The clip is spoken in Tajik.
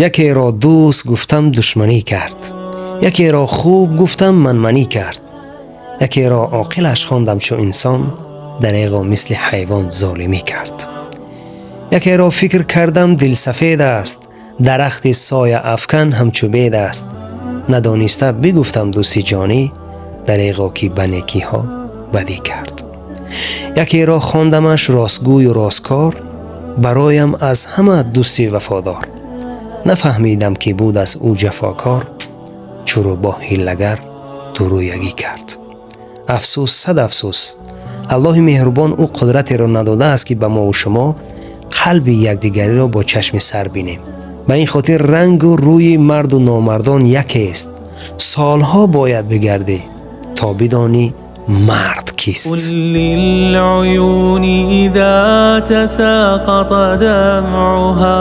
Якеро дӯст гуфтам, душманӣ кард, якеро хуб гуфтам, манманӣ кард, якеро оқилаш хондам чу инсон, дареғо мисли ҳайвон золимӣ кард, якеро фикр кардам дилсафед аст, дарахти сояафкан ҳамчу бед аст, надониста бигуфтам дӯсти ҷонӣ, дареғо ки ба некиҳо бадӣ кард, якеро хондамаш ростгӯю росткор, бароям аз ҳама дӯсти вафодор, нафаҳмидам ки буд аз ӯ ҷафокор, чу рӯбоҳ ҳилагар дурӯягӣ кард. Афсӯс, сад афсӯс, Аллоҳи меҳрубон ӯ қудратеро надодааст, ки ба мову шумо қалби якдигариро бо чашми сар бинем. Ба ин хотир рангу рӯи марду номардон якест. Солҳо бояд бигардӣ, то бидонӣ мард кист. قل للعيون إذا تساقط دمعها.